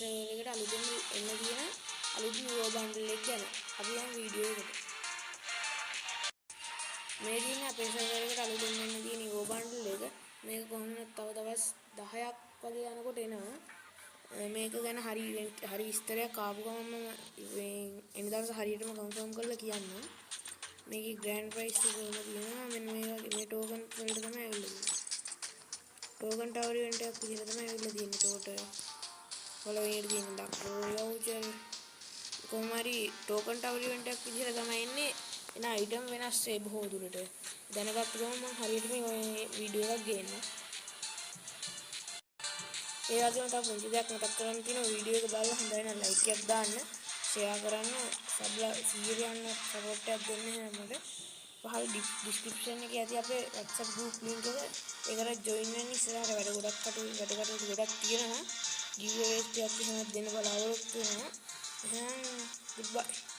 Server එකට අලුතෙන් එන්න තියෙන අලුත්ම ඉවෝ බන්ඩල් එක ගැන. අපි යමු වීඩියෝ එකට. මේ තියෙන අපේ සර්වර් එකට අලුතෙන් එන්න තියෙන ඉවෝ බන්ඩල් එක. මේක කොහොමද තව දවස් 10ක් වගේ යනකොට එනවා. මේක ගැන හරි හරි විස්තරයක් ආපු ගමන්ම එන දවස හරියටම කන්ෆර්ම් කරලා කියන්නම්. මේකේ ග්‍රෑන්ඩ් ප්‍රයිස් එක කොහොම තියෙනවා? මෙන්න මේ වගේ මේ ටෝකන් වලට තමයි ඇවිල්ලා තියෙන්නේ. ටෝකන් ටවර් ඉවෙන්ට් එකක් විදිහට තමයි ඇවිල්ලා තියෙන්නේ. එතකොට පළවෙනියට තියෙන ලක් රෝයල් වවුචර් කොහොම හරි ටෝකන් ටවර් ඉවෙන්ට් එකක් විදිහට තමයි එන්නේ. එන අයිටම් වෙනස් වෙයි බොහෝ දුරට. දැනගත්ත ගමන් මම හරියටම ඔය වීඩියෝ එකක් ගේන්නම්. ඒ වගේම තව පුංචි දෙයක් මතක් කරගන්න තියෙනවා. වීඩියෝ එක බලලා හොඳයි නම් ලයික් එකක් දාන්න, ෂෙයා කරන්න, සබ්ලා 100 යන්න සපෝට් එකක් දෙන්න එහෙනම් මට. පහළ ඩිස්ක්‍රිප්ෂන් එකේ ඇති අපේ WhatsApp group link එක, ඒකට ජොයින් වෙන්න. ඉස්සරහට වැඩ ගොඩක් කටයුතු වැඩ කටයුතු ගොඩක් තියෙනවා. ගිව් අවේස් ටිකක් එහෙම දෙන්න බලාපොරොත්තු වෙනවා. එහෙනම් goodbye.